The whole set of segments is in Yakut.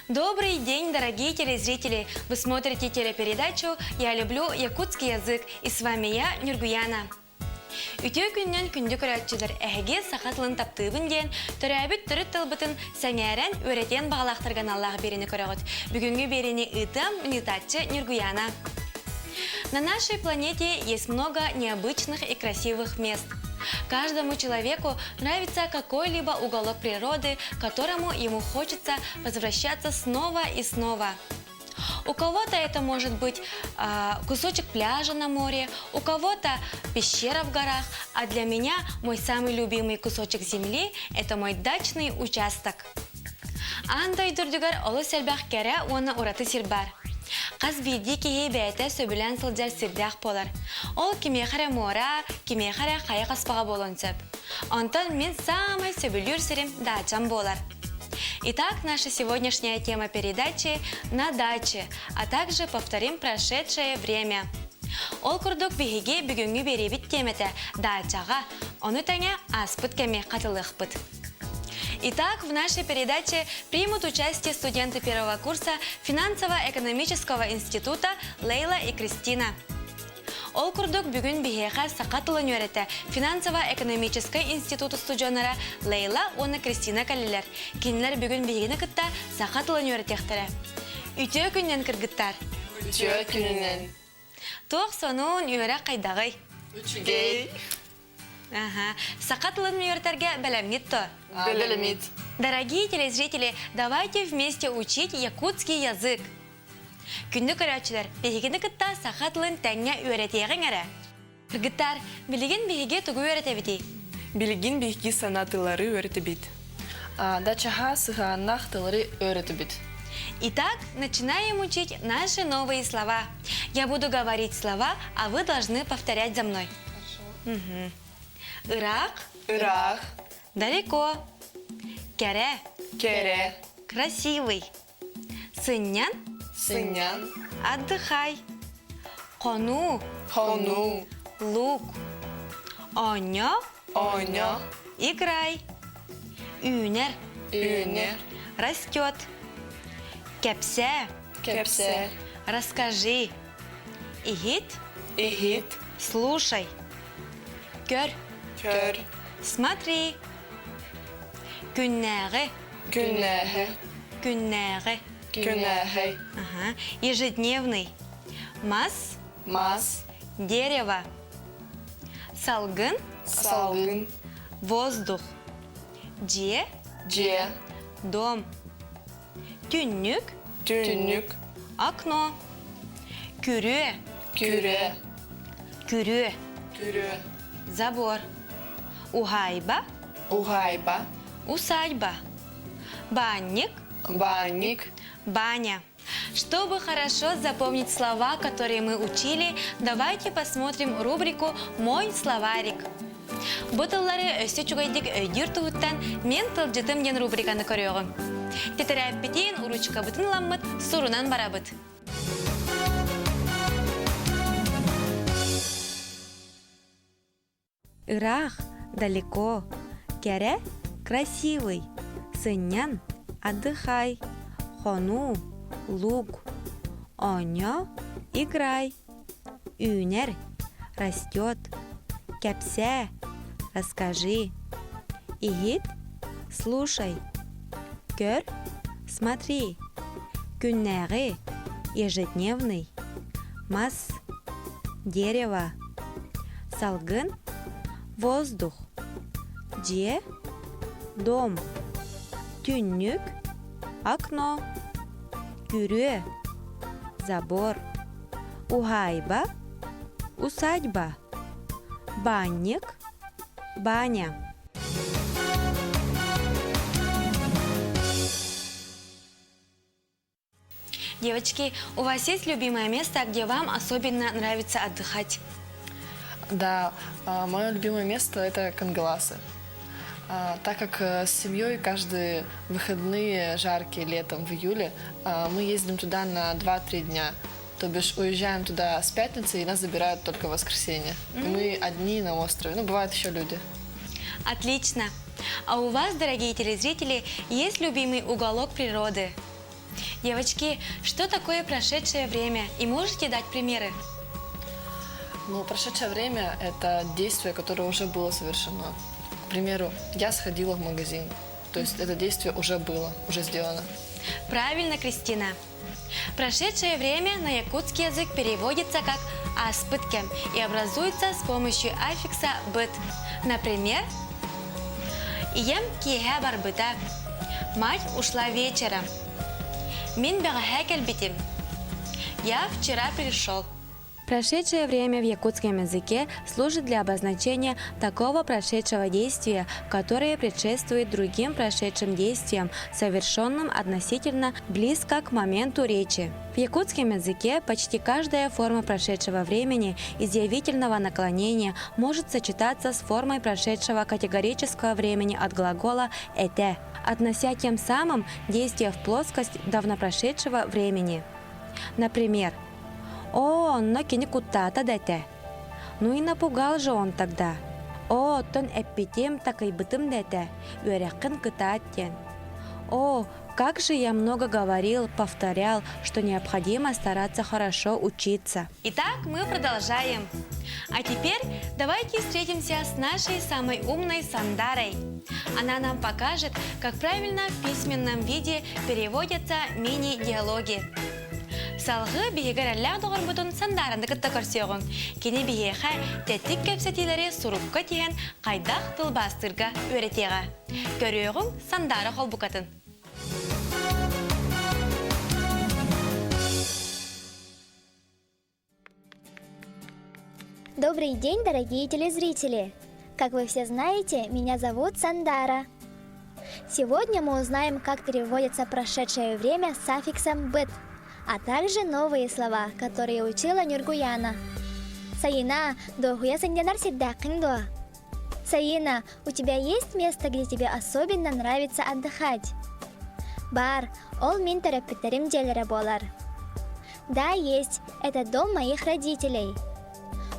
Добрый день, дорогие телезрители! Вы смотрите телепередачу «Я люблю якутский язык» и с вами я, Нюргуяна. Үтүө күнүнэн күндү көрөөччүлэр, эһиги саха тылын таптыыбын диэн төрөөбүт төрүт тылбытын сэҥээрэн, үөрэтиэн баҕалаахтарга аналлаах биэриини көрөҕүт. Бүгүҥҥү биэриини ыытыам ыытааччы Нюргуяна. На нашей планете есть много необычных и красивых мест. Каждому человеку нравится какой-либо уголок природы, к которому ему хочется возвращаться снова и снова. У кого-то это может быть кусочек пляжа на море, у кого-то пещера в горах, а для меня мой самый любимый кусочек земли – это мой дачный участок. Аан дойду үрдүгэр олус элбэх кэрэ уонна ураты сир баар. Хас биирдии киһи бэйэтэ сөбүлээн сылдьар сирдээх буолар. Ол кимиэхэ эрэ муора, кимиэхэ эрэ хайа хаспаҕа буолуон сөп. Онтон мин саамай сөбүлүүр сирим даачам буолар. Итак, наша сегодняшняя тема передачи «На даче», а также повторим прошедшее время. Ол курдук биһиги бүгүҥҥү биэриибит тиэмэтэ даачаҕа, ону тэҥэ ааспыт кэми хатылыахпыт. Итак, в нашей передаче примут участие студенты первого курса финансово-экономического института Лейла и Кристина. Ол курдук бүгүн биһиэхэ саха тылын үөрэтэ финансово-экономическай институт устудьуоннара Лейла уонна Кристина кэллилэр. Кинилэр бүгүн биһигини кытта саха тылын үөрэтиэхтэрэ. Үтүө күнүнэн кыргыттар! Үтүө күнүнэн! Туох сонун, үөрэх хайдаҕый? Үчүгэй! Ага. Саха тылын үөрэтэргэ бэлэмҥит то? Бэлэммит. Дорогие телезрители, давайте вместе учить якутский язык. Күндү көрөөччүлэр, биһигини кытта саха тылын тэҥҥэ үөрэтиэҕиҥ эрэ. Кыргыттар, билигин биһиги тугу үөрэтэбитий? Билигин биһиги сана тыллары үөрэтэбит. Дачаҕа сыһыаннаах тыллары үөрэтэбит. Итак, начинаем учить наши новые слова. Я буду говорить слова, а вы должны повторять за мной. Хорошо. Ыраах. Ыраах. Далеко. Кэрэ. Кэрэ. Красивый. Сынньан. Сынньан. Отдыхай. Хонуу. Хонуу. Лук. Оонньоо. Оонньоо. Играй. Үүнэр. Үүнэр. Растет. Кэпсээ. Кэпсээ. Расскажи. Иһит. Иһит. Слушай. Көр. Көр. Смотри. Күннээҕи. Күннээҕи. Күннээҕи. Күннээҕи. Ага. Ежедневный. Мас. Мас. Дерево. Салгын. Салгын. Воздух. Дьиэ. Дьиэ. Дом. Түннүк. Түннүк. Окно. Күрүө. Күрүө. Күрүө. Күрүө. Забор. Уһаайба. Уһаайба. Усадьба. Банник. Банник. Баня. Чтобы хорошо запомнить слова, которые мы учили, давайте посмотрим рубрику «Мой словарик». Бу тыллары өссө үчүгэйдик өйдүүр туһуттан «Мен тылдьытым» диэн рубриканы көрүөҕүм. Тэтэрээппитин, ручкабытын ыламмыт, сурунан барабыт. Ыраах, далеко, кэрэ, красивый, сынньан, отдыхай, хонуу, луг, оонньоо, играй, үүнэр, растет, кэпсээ, расскажи, иһит, слушай, көр, смотри, күннээҕи, ежедневный, мас, дерево, Салгын – воздух, дьиэ – дом, түннүк – окно, күрүө – забор, уһаайба – усадьба, баанньык – баня. Девочки, у вас есть любимое место, где вам особенно нравится отдыхать? Да, мое любимое место – это Кангаласы. Так как с семьей каждые выходные жаркие летом в июле мы ездим туда на 2-3 дня. То бишь уезжаем туда с пятницы, и нас забирают только в воскресенье. И мы одни на острове. Ну, бывают еще люди. Отлично. А у вас, дорогие телезрители, есть любимый уголок природы? Девочки, что такое прошедшее время? И можете дать примеры? Ну, прошедшее время – это действие, которое уже было совершено. К примеру, я сходила в магазин. То есть это действие уже было, уже сделано. Правильно, Кристина. Прошедшее время на якутский язык переводится как «ааспыт кэм» и образуется с помощью аффикса «быт». Например, «Ийэм киэһэ барбыта». Мать ушла вечером. Мин бэҕэһээ кэлбитим. Я вчера пришел. Прошедшее время в якутском языке служит для обозначения такого прошедшего действия, которое предшествует другим прошедшим действиям, совершенным относительно близко к моменту речи. В якутском языке почти каждая форма прошедшего времени изъявительного наклонения может сочетаться с формой прошедшего категорического времени от глагола «этэ», относя тем самым действие в плоскость давнопрошедшего времени. Например, «Оо, онно кини куттаата да этэ». Ну и напугал же он тогда. Оо, оттон эппитим, такыйбытым да этэ, үөрэххин кытаат диэн. О, как же я много говорил, повторял, что необходимо стараться хорошо учиться. Итак, мы продолжаем. А теперь давайте встретимся с нашей самой умной Сандарой. Она нам покажет, как правильно в письменном виде переводятся мини-диалоги. Салгыы биһиги эрэллээх доҕорбутун Сандаараны кытта көрсүөҕүҥ. Кини биһиэхэ тэттик кэпсэтиилэри сурукка тиһэн хайдах тылбаастыырга үөрэтиэҕэ. Көрүөҕүҥ Сандаара холбукатын. Добрый день, дорогие телезрители! Как вы все знаете, меня зовут Сандара. Сегодня мы узнаем, как переводится прошедшее время с аффиксом «быт», а также новые слова, которые учила Нюргуяна. Саина, дуоһуйа сынньанар сирдээххин дуо? Саина, у тебя есть место, где тебе особенно нравится отдыхать? Баар, ол мин төрөппүттэрим дьиэлэрэ буолар. Да, есть, это дом моих родителей.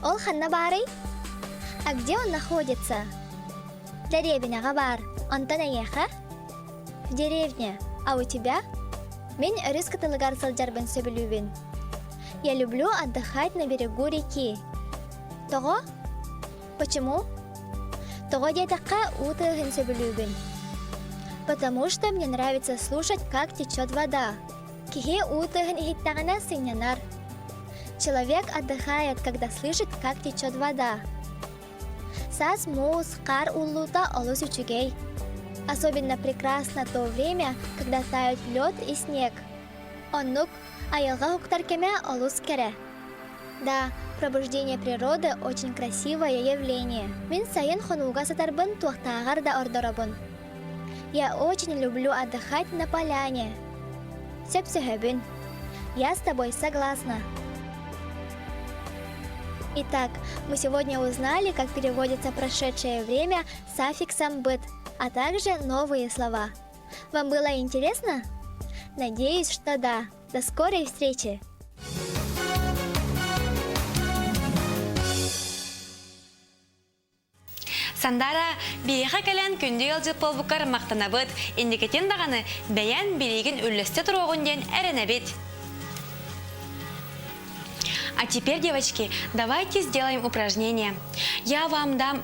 Ол ханна баарый? А где он находится? Дэриэбинэҕэ баар, онтон эйиэхэ? В деревне, а у тебя? Мин өрүс кытылыгар сылдьарбын сөбүлүүбүн. Я люблю отдыхать на берегу реки. Тоҕо? Почему? Тоҕо диэтэххэ, уу тыаһын сөбүлүүбүн. Потому что мне нравится слушать, как течет вода. Киһи уу тыаһын иһиттэҕинэ сынньанар. Человек отдыхает, когда слышит, как течет вода. Саас муус, хаар ууллуута олус үчүгэй. Особенно прекрасно то время, когда тают лед и снег. Оннук, айылҕа уһуктар кэмэ олус кэрэ. Да, пробуждение природы очень красивое явление. Мин сайын хонууга сытарбын туохтааҕар да ордоробун. Я очень люблю отдыхать на поляне. Сөпсөһөбүн. Я с тобой согласна. Итак, мы сегодня узнали, как переводится прошедшее время с аффиксом «быт», а также новые слова. Вам было интересно? Надеюсь, что да. До скорой встречи! Сандара, биһиэхэ кэлэн күндү ыалдьыт буолбуккар махтанабыт, инникитин даҕаны бэйэн билиигин үллэстэ туруоҕун диэн эрэнэбит. А теперь, девочки, давайте сделаем упражнение. Я вам дам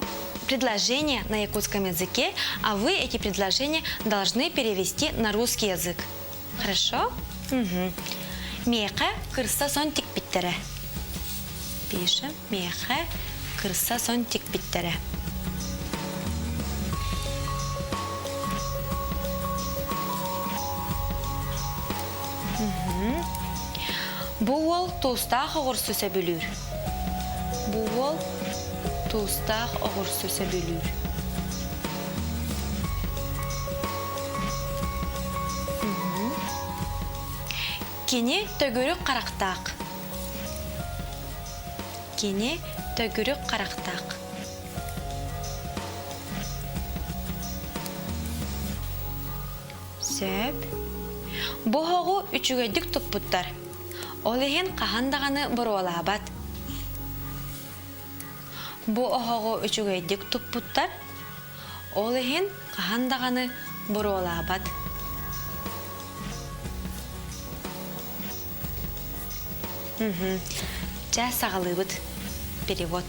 предложения на якутском языке, а вы эти предложения должны перевести на русский язык. Хорошо? Угу. Миэхэ кырса сон тикпиттэрэ. Пишем. Миэхэ кырса сон тикпиттэрэ. Бу уол туустаах оҕурсу сөбүлүүр. Бу уол туустаах оҕурсу сөбүлүүр. Кини төгүрүк харахтаах. Кини төгүрүк харахтаах. Сөп. Бу оһоҕу үчүгэйдик туппуттар. Ол иһин хаһан даҕаны боруолаабат. Бу оһоҕу үчүгэйдик туппуттар. Ол иһин хаһан даҕаны буруолаабат. Чэ, саҕалыыбыт. Перевод.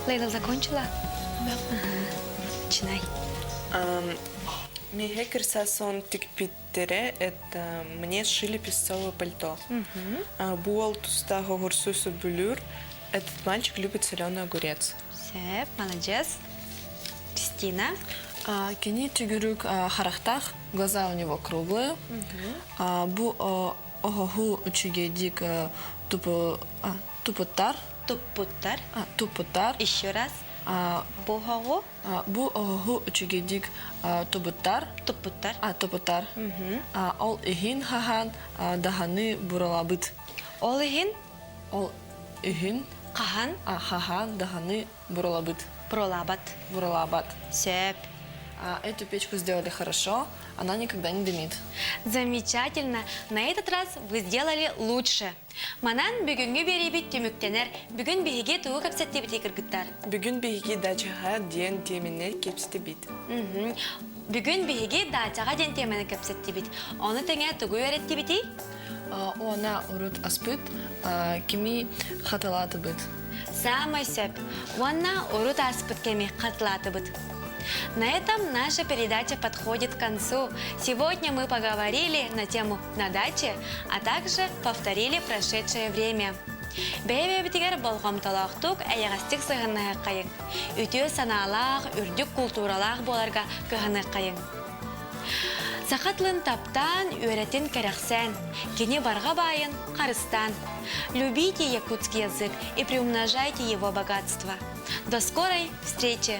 Лейла закончила? Да. Ага. Начинай. Миэхэ кырса сон тикпиттэрэ это мне сшили песцовое пальто. Бу уол тустаах оҕурсу сөбүлүүр. Этот мальчик любит соленый огурец. Сөп, молодец. Кристина. Кини төгүрүк харахтаах, глаза у него круглые. Бу оһоһу үчүгэйдик тупуттар. Туппуттар. Туппуттар. Еще раз. Бу оһоҕу. Бу оһоһу үчүгэйдик тупуттар. Туппуттар. Тупуттар. Ол иһин хаһан даһаны буралабыт. Ол иһин? Ол иһин. Хаһан? Хаһан даһаны буралабыт. Буралабат. Буралабат. Сөп. Эту печку сделали хорошо, она никогда не дымит. Замечательно! На этот раз вы сделали лучше. Манан бүгүҥҥү биэриибит түмүктэнэр. Бүгүн биһиги тугу кэпсэттибитий кыргыттар? Бүгүн биһиги дачаҕа диэн тиэмэни кэпсэттибит. Бүгүн биһиги даачаҕа диэн тиэмэни кэпсэттибит. Ону тэҥэ тугу үөрэттибитий? Уонна урут аспыт, кими хатылаатыбыт. Саамай сөп. Уонна урут ааспыт кэми хатылаатыбыт. На этом наша передача подходит к концу. Сегодня мы поговорили на тему «На даче», а также повторили прошедшее время. Бэйэ-бэйэбитигэр болҕомтолоохтук, эйэҕэстик сыһыннаһыаххайыҥ. Үтүө санаалаах, үрдүк култууралаах буоларга кыһаныаххайыҥ. Саха тылын таптаан, үөрэтин кэрэхсээн, кини барҕа баайын харыстаан. Любите якутский язык и приумножайте его богатство. До скорой встречи!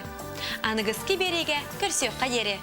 Аныгыскы биэриигэ көрсүөххэ диэри!